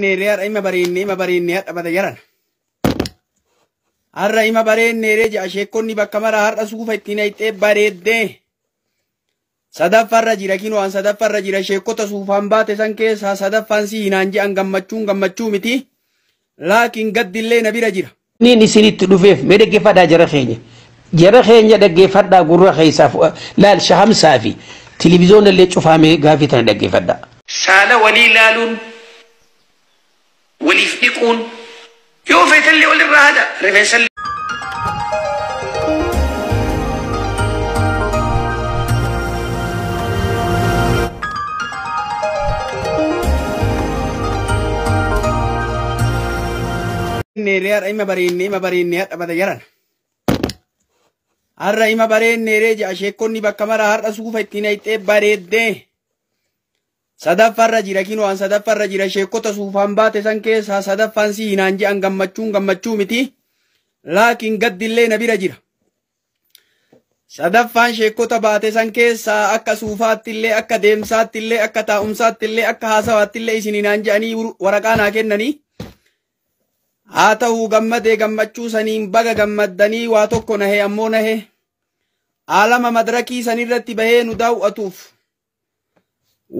Har'a ima bareennee ima bareennee hadha bada jaran. Har'a ima bareennee ja'a sheekonni bakka mara har'a suufa ittiin haqxee bareeddee. Sadaffaarra jira kinoo an sadaffaarra jira sheekota suufaan baate san keessaa sadaffaan si hinaan je'an gammachuun gammachuu miti. Laakiin gaddillee na bira jira. Niin isinitti dhufeef mee dhaggeeffadhaa jara keenya. Jara keenya dhaggeeffadhaa gurra keessaaf laal shahamsaa fi televiziyoona illee cufaamee gaafii tana dhaggeeffadhaa. Saala walii laaluun waliif dhiquun yoo feetallee walirraa hada rifeensallee. Har'a ima bareennee ima bareennee hadha bada jaran. Har'a ima bareennee ja'a sheekonni bakka mara har'a suufa ittiin haqxee bareeddee. Sadaffaarra jira kinoo an sadaffaarra jira sheekota suufaan baate san keessaa sadaffaan si hinaan je'an gammachuun gammachuu miti. Laakiin gaddillee na bira jira. Sadaffaan sheekota baate san keessaa akka suufaattillee akka deemsaattillee akka taa'umsaattillee akka haasawaattillee isin hinaan je'anii waraqaa naa kennanii. Haa ta'uu gammadee gammachuu saniin baga gammaddanii waa tokko nahee ammoo nahee. Alama madarakii sanirratti bahee nu daawwatuuf.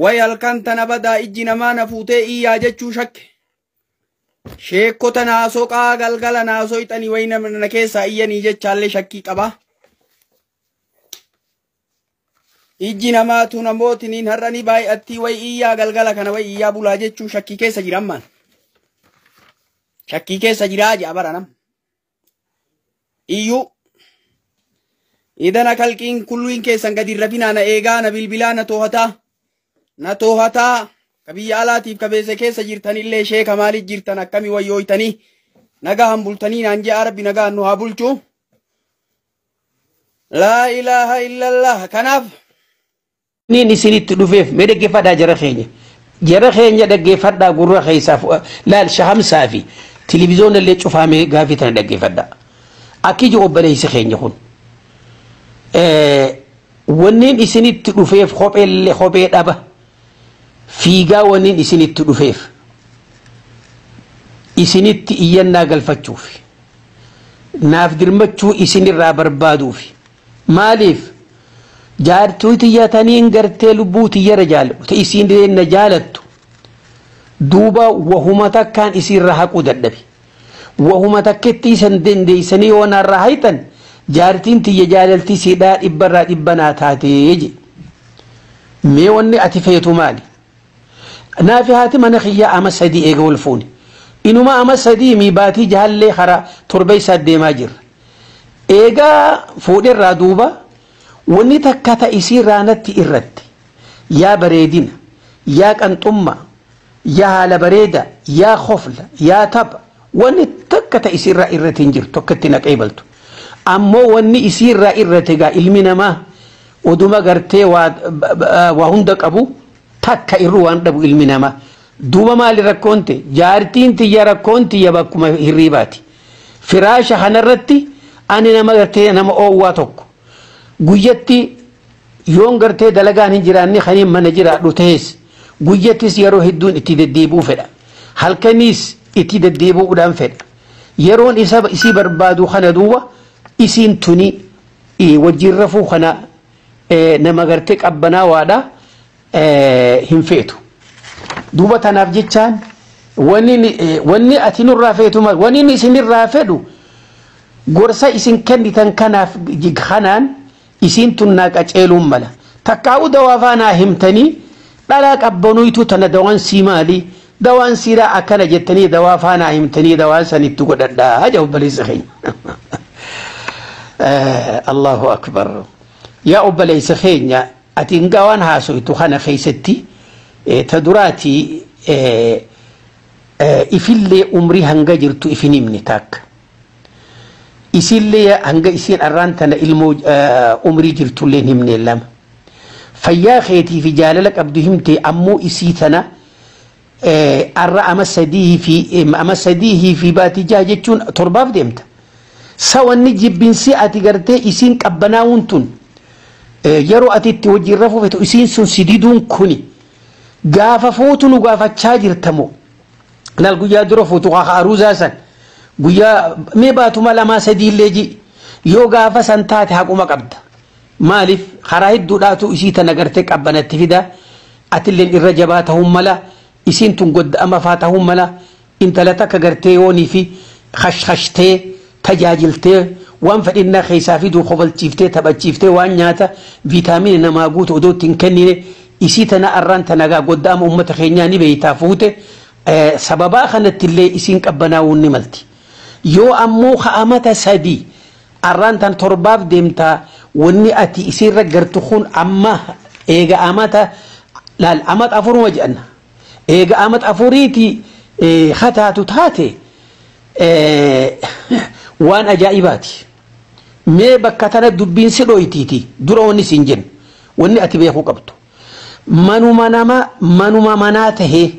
Way halkan tana badaa ijji namaa na fuutee iyyaa jechuu shakke. Sheekota naasoqaa galgala naasoyxanii wayi na keessaa iyyanii jechaallee shakkii qaba. Ijji namaatu namootiniin har'a ni baay'attii wayi iyyaa galgala kana wayi iyyaa bulaa jechuu shakkii keessa jira ammaan. Shakkii keessa jiraa ja'a bara nam. Iyyuu. Idana kalqiin kulluun keessan gadi rafinaa na eegaa na bilbilaa na toohataa. Na toohataa ka biyya alaatiif kabeessa keessa jirtanillee sheeka maaliif jirtan akkami wayyooytanii nagaan bultanii naan je'a rabbi nagaan nu haa bulchu. Laa ilaaha illallah kanaaf. Niin isinitti dhufeef mee dhaggeeffadhaa jara keenya. Jara keenya dhaggeeffadhaa gurra keessaaf laal shahamsaa fi televiziyoona illee cufaamee gaafii tana dhaggeeffadhaa. Akki ija obboleessi keenya kun. Wanniin isinitti dhufeef kopheellee kophee dhaba. Fiigaa wanniin isinitti dhufeef isinitti iyyannaa galfachuuf naaf dirmachuu isinirraa barbaaduuf maaliif jaartuu tiyyataniin gartee lubbuu tiyyara jaaladhu isiin na jaalattu duuba wahuma takkaan isiirra haquu dadhabe wahuma takketti isan dandeeysanii yoo naarraa hayxan jaartiin tiyya jaalaltii siidhaa dhibbarraa dhibba naa taatee je mee wanni ati feetu maali? Naafi haati mana kiyyaa ama sadii eega wal fuune. Inuma ama sadii mi baatii jaallee hara torba isaa deemaa jirra. Eegaa fuudherraa duuba wanni takka ta isiirraa natti irratti yaa bareedina yaa qanxummaa yaa haala bareeda yaa khofla yaa tapha wanni takka ta isiirraa irratti hin jirtu akka itti naqee baltu. Ammoo wanni isiirraa irratti egaa ilmi namaa oduma gartee waa hunda qabu. Takka irru waan dhabu ilmi namaa. Duuba maali rakkoonte? Jaartiin tiyya rakkoon tiyya bakkuma hirriibaati. Firaasha kanarratti ani nama gartee nama oowwaa tokko. Guyyatti yoon gartee dalagaan hin jiraanne kaniin mana jiraadhu ta'es guyyattis yeroo hedduun itti deddeebi'uu fedha. Halkaniis itti deddeebi'uudhaan fedha. Yeroon isa isii barbaadu kana duuba isiin tuni wajjin rafuu kana nama gartee qabbanaawaadha. Hin feetu. Duuba tanaaf jechaan wanni ati nurraa feetu wanni isinirraa fedhu gorsa isin kennitan kanaaf kanaan isiin tun naa qaceeluun mala. Takkaa'u dawaa faanaa himtanii dhalaa qabbanuytu tana dawaan sii maali? Dawaan siiraa akkana jettanii dawaa faanaa himtanii dawaan sanitti godhadhaa jedhu obboleessa keenya. Allahu akbar. Yaa obboleessa keenya ati waan haasoytu kana keessatti ta duraati ifillee umrii hanga jirtu ifin himne takka. Isillee hanga isiin arraan tana ilmoo umrii jirtullee hin himne lama. Fayyaa keetii fi jaalala qabdu himte ammoo isii tana arra ama sadii fi baatii jaha jechuun torbaaf deemta. Sawanni jibbinsi ati gartee isiin qabbanaa'uun tun yeroo ati itti wajjin rafuu feetu isiin sun si diduun kuni gaafa fuutu nu gaafachaa jirtamoo Laal guyyaa dura fuutu aruuzaa san guyyaa mee baatuma lamaa sadii illee ji yoo gaafa san taate haquma qabda. Maaliif karaa hedduudhaatu isii tana gartee qabbanatti fida atilleen irra jabaa ta'uun mala isiin tun godda'ama faa ta'uun mala intala takka gartee yoonii fi khashkhashtee tajaajiltee waan fedhinnaa keessaa fiduu kobalchiiftee taphachiiftee waan nyaata viitaamini namaa guutu odoo ittiin kennine isii tana arraan tanagaa godda'ama uummata keenyaa ni beeytaa fuute sababaa kanatti illee isiin qabbanaa'uun ni malti. Yoo ammoo ka'amata sadii arraan tan torbaaf deemtaa wanni ati isiirra gartu kun amma eega amata laal amata afuruma jedhanna eega amata afuriiti hataatu taate waan ajaa'ibaati. Mee bakka tana dubbiin si dhoytiiti dura wanni siin jennu wanni ati beekuu qabdu. Manuma nama manuma manaa tahee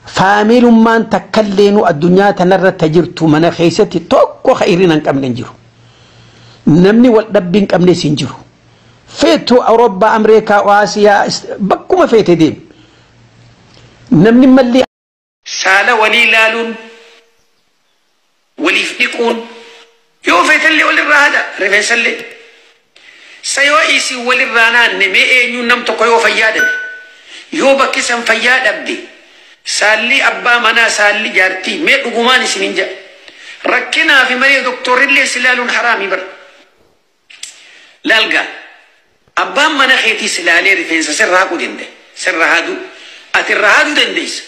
faamilummaan takkalleenu addunyaa tanarra tajirtu mana keessatti tokko khayriin hin qabne hin jiru. Namni wal dhabbii hin qabnes hin jiru. Feetu Awurooppaa, Ameerikaa, Aasiyaa bakkuma feete deemi. Namni malli Saala walii laaluun, waliif dhiquun, yoo feetallee walirraa hada rifeensallee. Sa yoo isin walirraa naanne mee eenyuun nam tokko yoo fayyaa dhabe, yoo bakki san fayyaa dhabde, saalli abbaa manaa saalli jaartii mee dhugumaan isin hin jedha. Rakkinaa fi malee doktorrillee si laaluun haraamii bara. Laalgaa abbaan mana keetii si laalee rifeensa sirraa haquu danda'a. Sirraa haaduu ati irraa haaduu dandeessa.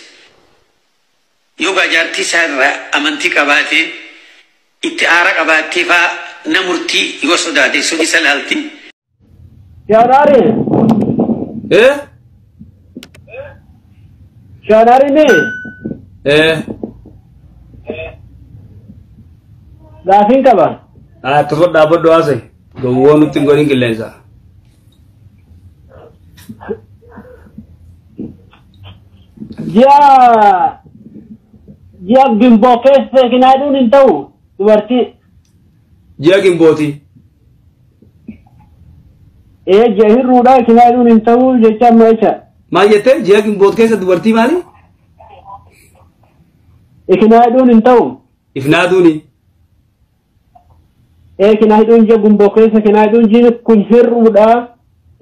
Yoo gaa jaartii isaa irraa amantii qabaatee itti aara qabaattee faa na murtii yoo sodaate sun isa laalti. Shaanari. Eh? Shaanari mi? Eh. Gaafiin qaba. Ah, akkasuma dhaabbadhu haasa'e. Gowwoo nutti hin godhin qilleensa. Ji'a gimboo keessa kinaaduun hin ta'u dubartii. Ji'a gimbooti. Ee ji'a hirruudhaa kinaaduun hin ta'u jecha amma jecha. Maal jettee ji'a gimboot keessa dubartii maali? Kinaaduun hin ta'u. Ifnaaduuni. Ee kinaaduun ji'a gimboo keessa kinaaduun ji'i kun hirruudhaa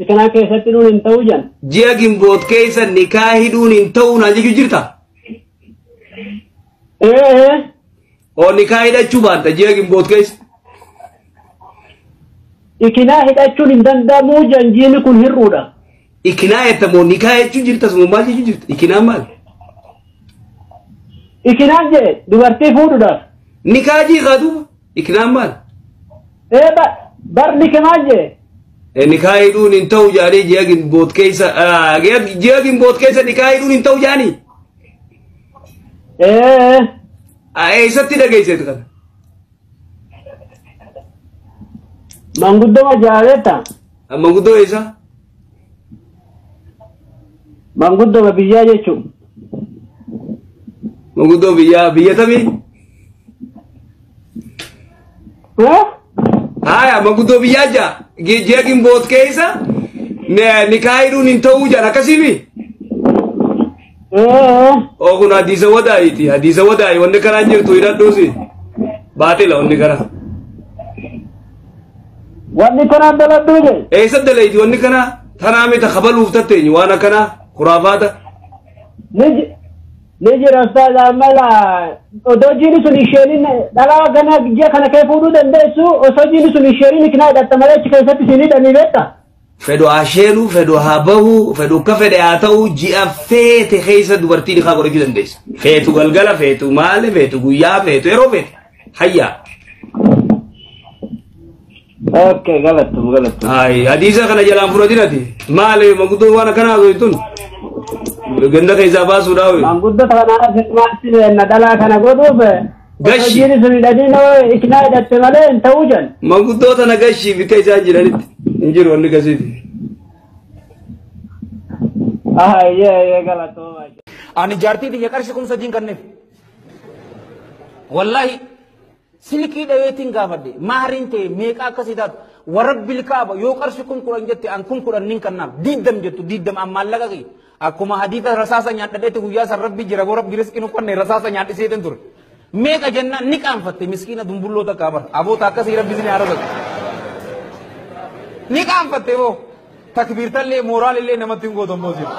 kinaa keessatti dhuun hin ta'u jan. Ji'a gimboot keessa nikaa hidhuun hin ta'u naan jechuu jirta? Ee. Oo nikaa hidhachuu baatta ji'a gimboot keessa? Ikinaa hidhachuun hin danda'amu jan jiini kun hirruudha. Ikinaa jettamoo nikaa jechuu jirta suma maal jechuu jirta? Ikinaan maal? Ikinaan jee dubartii fuudhuudhaaf. Nikaa jiiqaa duuba. Ikinaan maal? Ee bar nikimaan jee. Nikaa hidhuun hin ta'u jaanii ji'a gimboot keessa ji'a gimboot keessa nikaa hidhuun hin ta'u jaanii. Ee. Eessatti dhageesseetu kana? Manguddoo jaaleta. Manguddoo eessa? Manguddoo biyyaa jechuun. Manguddoo biyyaa biyya tamii? Haya manguddoo biyyaa jaa ji'a gimboot keessa nikaa hidhuun hin ta'uu jaan akkasiimi? Oo kun hadiisa wadaayiiti hadiisa wadaayi wanni karaan jirtu hidhadhuusi baatila wanni karaa. Wanni kanaan daladhuu jee? Eessa dalayti wanni kanaa tanaa mita kabaluuf tatteenyu waan akkanaa kuraafaata. Ni jira ustaaz amala odoo jiini sun isheenin dhalaa gana ji'a kana kee fuudhuu dandeessu osoo jiini sun isheenin kinaa hidhatta malee achi keessatti isin hidhanii beekta. Fedhu haa sheenu, fedhu haa bahu, fedhu akka fedhe haa ta'u ji'a feete keessa dubartii nikaa godhachuu dandeessa. Feetu galgala, feetu maali, feetu guyyaa, feetu yeroo feete. Hayyaa. Okay, galattum galattum. Ay, hadiisa kana jalaan fudhatin ati. Maali manguddoo waan akkanaa tun? Ganda keessaa baasuudhaa. Manguddoo kana maatti na dhalaa kana godhuuf. Gashi. Jiini sun hidhanii ikinaa hidhatte malee hin ta'uu jan. Manguddoo tana gashii bikka isaan jiranitti hin jiru wanni gasiiti. Ayyee galatoo. Ani jaartii tiyya qarshii 3000 kenneef. Wallaahi silkii dhaweetiin gaafadhe maariin ta'e meeqa akkasii taatu warra bilkaaba yoo qarshii 10,000 jette an 10,000 nin kennaaf 20 jettu 20 an maallaqa kiyya. Akkuma hadiisa rasaasa nyaadhadheetti guyyaa san Rabbi jira boo Rabbi riskii nu qonne rasaasa nyaadhiseetin ture. Meeqa jennaan ni qaanfatte miskiina dumbulloo takkaa bara. Aboota akkasii Rabbi isin haa razaqu. Ni qaanfatte boo. Takbiirtallee mooraalillee namatti hin gootu ammoo jiru.